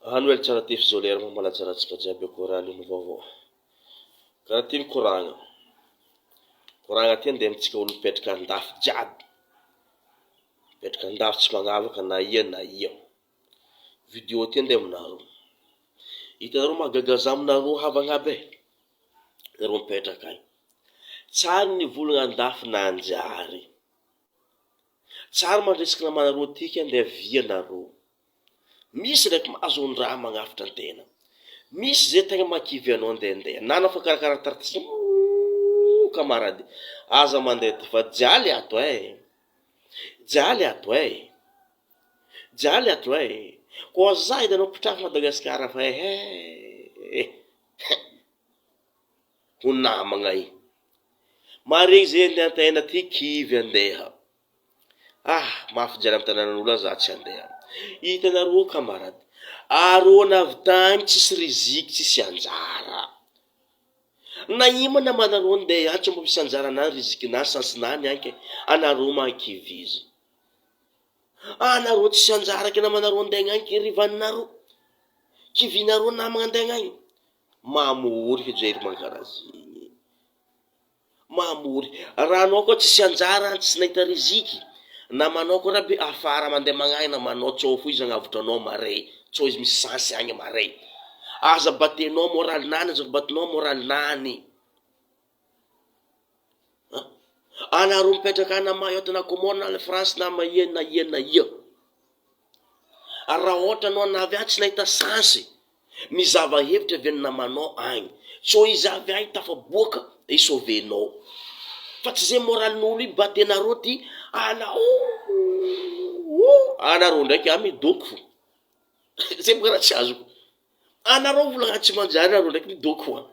Anoel tsara tefy zolera mambala tsara antsika jiaby akory alina vaovao. Karaha ty mikoragna. Koragna ty andeha amintsika olo mipetraka andafy jiaby. Mipetraka andafy tsy magnavaka na ia na ia. Video ty andeha aminareo. Hitanareo mahagaga za aminareo havagna aby e. Nareo mipetraka agny. Tsary nivolagna andafy nanjary. Tsary mandresaka namanareo ty ke andeha via nareo. Misy ndraiky mahazon-draha magnafitra an-tegna. Misy zay tegna mahakivy anao ndehandeha. Na anao fa karakara taratasy ooh camarade, aza mandeha aty fa jaly ato eh. Jaly ato eh. Jaly ato eh. Koa za edy anao mpitraka Madagasikara fa eh. Ho namagna eh. Maregny zay andehantegna ty kivy andeha. Ah! Mafy jaly am tananan'olo ah za tsy andeha. Hitanareo camarade, arô navy tagny tsisy riziky tsisy anjara. Na ino ma namanareo ndeha any tsy mba misy anjaranany rizikinany sansinany any ke, anareo mahakivy izy. Anareo tsisy anjara ke namanareo ndeha agny ke rivaninareo. Kivinareo namagna ndeha agny. Mamory hijery mankarazigny. Mamory. Raha anao koa tsisy anjara any tsy nahita riziky, namanao koa raha be afara mandeha magnahy namanao tsao fo izy agnavotra anao maray, tsao izy misy chance agny maray. Aza batenao moralinany, aza batinao moralinany. An! Anareo mipetraka any na Mayotte na Comores na any France na ia na ia na ia. Ary raha ohatra anao navy any tsy nahita chance, Mizava hevitra ve ny namanao agny? Sao izy avy agny tafaboaka hi sauver-nao. Fa tsy zay moralin'olo io batenareo ty ala ooh anareo ndraiky ah midoko fo. Zay boka raha tsy azoko. Anareo volagna tsy manjary nareo ndraiky midoko fo ah.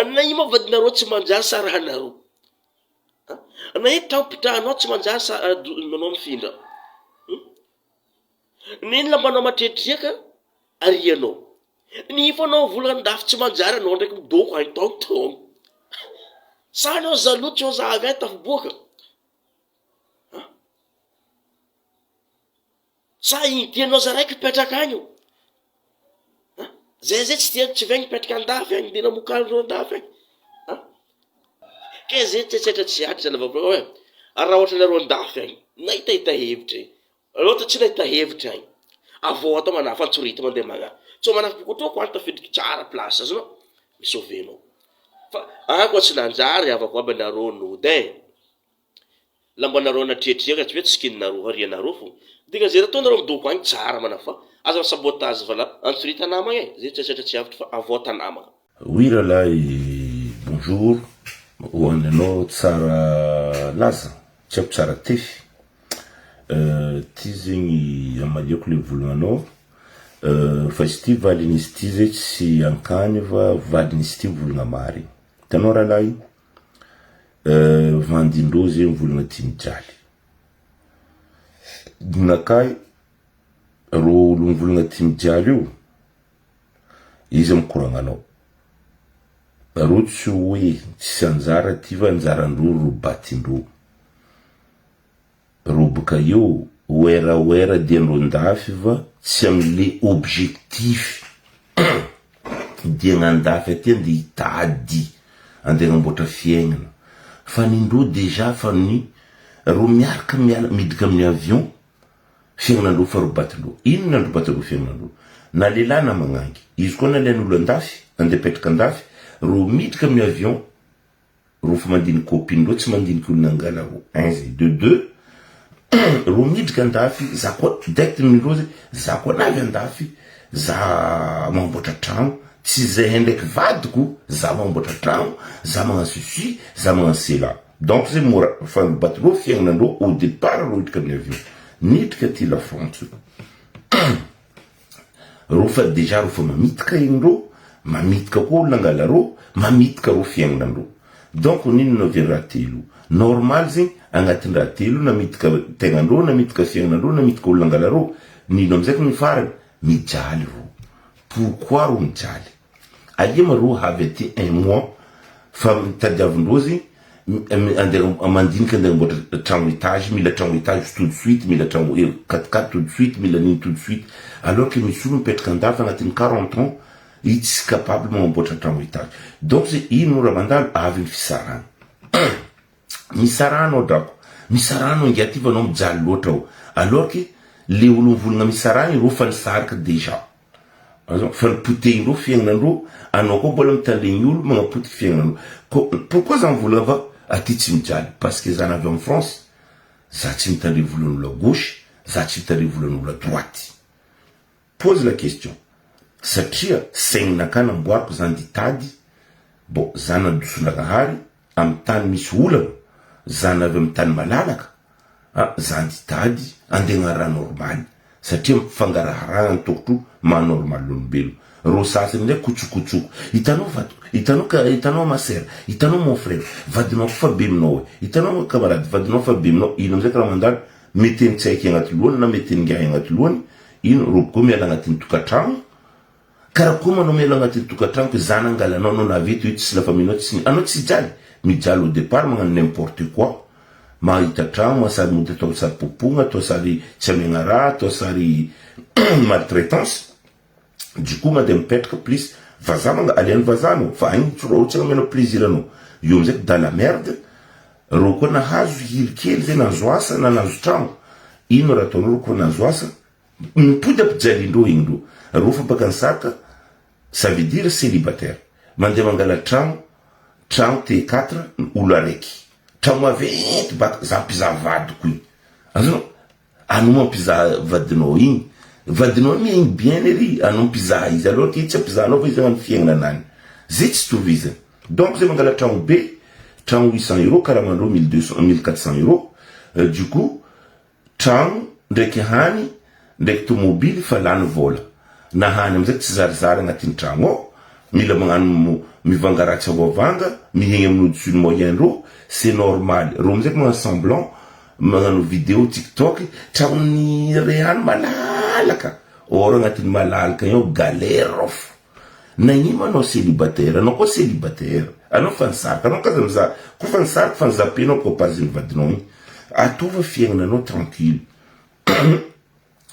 Na ino ma vadinareo tsy manjary sarahanareo. Na ino tragno pitrahanao tsy manjary sa anao mifindra. Ny lambanao matretriaka arianao. Ny ifanao vola andafy tsy manjary anao ndraiky midoko any tonton. Sa anao jaloux tsy oza avy any tafiboaka. An? Sa iny tianao za raiky mipetraka any io. An? Zay zay tsy tia tsy avy any mipetraka andafy any de namoka andreo andafy any. An? Ke zay tsetsetra tsy atry zany vaovao e. Ary raha ohatra nareo andafy any, nahitahita hevitra e. Loatra tsy nahita hevitra agny. Avao atao manafy antsorita mandeha magna. Tsao manafy bokotroko any tafiditry tsara place azonao. Mi-sauver anao. Fa agny koa tsy nanjary havako aby anareo nody eh. Lambanareo natriatriaka tsy hoe tsy sikininareo harianareo fo. Dikan'izay raha ataonareo midoko agny tsara manafy fa aza mi-sabotage vala antsorita namagna eh. Zay tsetsetra tsy avotro fa avao tanamagna. Oui ralahy bonjour ho any anao tsara laza tsy haiko tsara tefy ty zegny amaliako le volognanao fa izy ty valin'izy ty zay tsy ankany fa valin'izy ty volagna marigny hitanao ralahy vandindreo zegny volagna ty mijaly ninakahy rô olo mivolagna ty mijaly io Iza mikoragnanao? Reo tsy hoe tsisy anjara ty fa anjarandreo ro batindreo. Reo boka eo oera oera diandreo andafy fa tsy amle objectif diagna andafy aty ande hitady ande agnamboatra fiaignana fa nindreo dejà fa ny reo miaraka miala miditra amin'ny avion Fiaignanandreo fa robatindreo. Inona ny robatindreo fiaignanandreo? Na lehilahy na magnangy. Izy koa nalain'olo andafy, andeha hipetraka andafy, reo miditra amin'ny avion, reo fa mandiniky copine reo tsy mandiniky olo nangala reo. Un zay. De deux, reo miditra andafy, za koa direct amindreo zay, za koa navy andafy, za mamboatra tragno, tsy zay ndraiky vadiko, za mamboatra tragno, za magnano ceci, za magnano cela. Donc zay mora fa ny bateau fiaignanandreo au départ reo hiditra amin'ny avion niditra aty la France reo fa déjà reo fa mamitika igny reo mamitika koa olo nangala reo mamitika reo fiaignanandreo donc n'inona ve raha telo normal zegny agnatin'ny raha telo namitika tegnandreo namitika fiaignanandreo namitika olo nangala reo nino amizay ny farany mijaly reo pourquoi reo mijaly Aia ma rô avy aty un mois fa tadiavindrô zegny. Andeha mandinika, andeha amboatra tragno étage, mila tragno étage tout de suite, mila tragno quatre-quatre tout de suite, mila nino tout de suite, alors que misy olo mipetraka andafy agnatin'ny 40 ans i tsy capable magnamboatra tragno étage. Donc zay ino raha mandalo avy ny fisarana, misarana drako, misarana ngia ty fa anao mijaly loatra ao, alors que le olo mivolagna misarana ireo fa nisaraka déjà fa nipotehindreo fiaignanandreo. Anao koa mbola mitalegny olo magnapotiky fiaignanandreo. Pourquoi za mivolagna fa aty tsy mijaly? Parce que za navy amy France, za tsy mitandre volan'olo à gauche, za tsy mitandre volan'olo à droite. Pose la question, satria saigninaka namboariko zany ditady bon, za nandosondragnahary amy tany misy olana, za navy amy tany malalaka zany ditady andeha raha normaly, satria fangaraharana ny tokotro maha normal olombelo. Ro sasany ndray kotsokotsoko, hitanao vadiko, hitanao ka, hitanao ma sœur, hitanao mon frère, vadinao fa be aminao e, hitanao camarade, vadinao fa be aminao. Ino amizay karaha mandalo, mety ny tsy haiky agnaty lohany na mety ningahy agnaty lohany ino ro koa miala agnatin'ny tokantrano. Karaha koa manao miala agnatin'ny tokantrano ke za nangalanao anao naveto io, tsy la famille nao, tsy anao tsy jaly, mijaly au départ, magnano n'importe quoi, mahita tragno sary mody atao sary popogna, atao sary tsy amiagna raha, atao sary maltraitance. Du coup mandeha mipetraka plus vazaha manga aliany vazaha anao fa agny tsy tsy amianao plaisir anao io amizay dans la merde. Ro koa nahazo hily kely zay, nahazo asa na nahazo tragno, ino raha ataonao? Ro koa nahazo asa, mipody ampijalindreo igny ndreo ro fa baka nisaraka, ça veut dire célibataire, mandeha mangala tragno T4, olo araiky, tragno maventy baka za mpizaha vadiko igny azonao. Anao mampizaha vadinao igny, vadinao miaigny bien ery, anao mpizaha izy alors que tsy ampizahanao fa izy agnano fiaignana anany zay tsy tovizany. Donc zay mangala tragno be, tragno 800 euros, karamandreo 1200, 1400 euros. Du coup tragno ndraiky hany ndraiky tomobily fa lany vola na hany amizay tsy zarizary agnatin'ny tragno ao, mila magnano mivanga ratsy avavanga mihegny amin'ny au-dessus ny moyen ndreo, c'est normal. Reo amizay magnano semblant, magnano vidéo TikTok, tragnony rehany malalaka, or agnatin'ny malalaka igny ao galère fo. Nagnino anao célibataire, anao koa célibataire, anao fa nisaraka, anao kaza mizaha koa fa nisaraka, fa nizapenao kopazin'ny vadinao igny, ataova fiaignananao tranquille,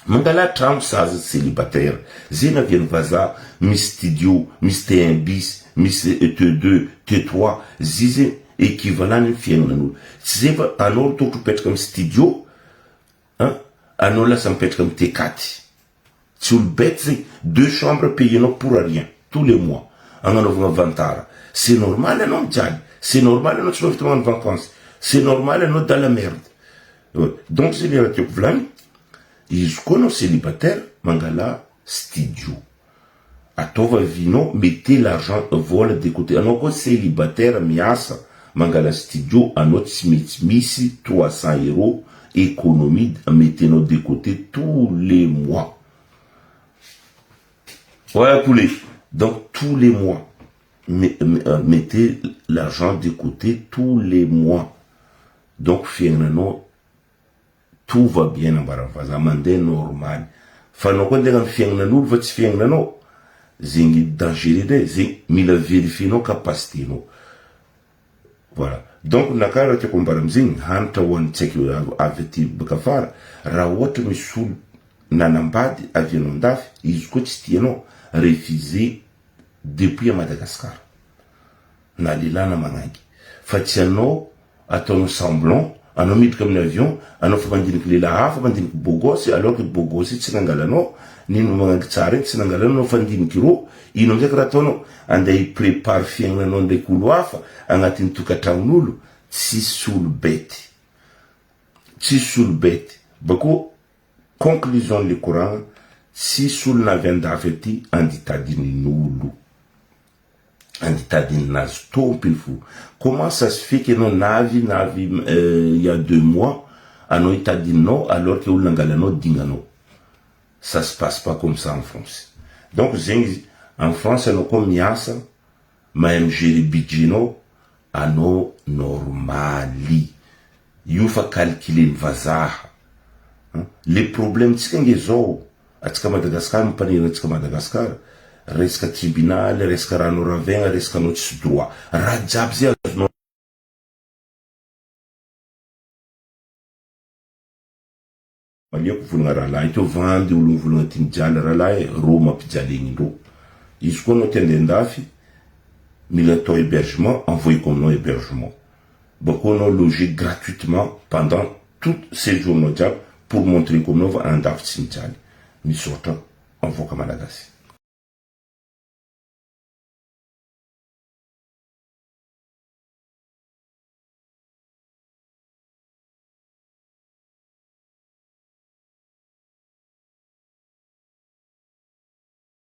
mangala tragno sahaza célibataire zay navian'ny vazaha, misy studio, misy T1 bis, misy T2, T3, zy zay équivalent ny fiaignanan'olo. Tsy zay fa anao tokotro mipetraka amy studio, anao lasa mipetraka amy T4, tsy olo bête zay. Deux chambres payenao pour rien tous les mois agnanaovagna vantara, c'est normal anao mijaly, c'est normal anao tsy mahavita magnano vacances, c'est normal anao dans la merde. Donc zay le raha tiako volany izy koa, anao célibataire mangala studio, ataova vinao, mettez l'argent, vola de côté. Anao koa célibataire miasa mangala studio, anao tsy mety misy 300 euros économie mettenao de côté tous les mois. Ouais poulet, donc tous les mois mettez l'argent de côté tous les mois. Donc fiaignananao tout va bien, ambaravaza mandeha normal. Fa anao koa andeha amy fiaignanan'olo fa tsy fiaignananao zegny dangereux ndray zegny, mila vérifienao capacité-nao. Voilà, donc naka raha tiako ambara amizegny hanitra ho an'ny tsaiky avy aty baka afara, raha ohatra misy olo nanambady avy anao andafy izy koa tsy tianao, refusé depuis à Madagascar na lehilahy na magnangy, fa tsy anao ataonao semblant, anao midriky amin'ny avion, anao fa mandiniky lehilahy hafa, mandiniky beau gosse, alors que beau gosse tsy nangalanao nino, magnangy tsara igny tsy nangalanao, anao fandiniky ro ino amizay ka raha ataonao andeha hiprépare fiaignananao ndraiky olo hafa agnatin'ny tokantragnon'olo. Tsisy olo bety, tsisy olo bety bako. Conclusion le koragna, tsisy olo navy andafy aty anditadinin'olo anditadininazy tompiny fo. Comment ça se fait que anao navy il y a 2 mois anao hitadininao, alors que olo nangalanao dinganao? Ça se passe pas comme ça en France. Donc zegny izy, en France anao koa miasa, mahay migérer budgetnao anao, normaly io fa calculeny vazaha. Le problème tsika nge zao atsika Madagasikara, mampanirina atsika Madagasikara, resaka tribunal, resaka rano ravegna, resaka anao tsisy droit, raha jiaby zay azonao. Aleoko volagna rahalahy teo vandy olo mivolagna ty mijaly rahalahy ro mampijalegny-ndreo. Izy koa anao te andeha andafy, mila atao hébergement, envoyeko aminao hébergement. Bakeo anao loger gratuitement pendant tout séjour-nao jiaby pour montrer-ko aminao fa andafy tsy mijaly. Misaotra avoaka malagasy.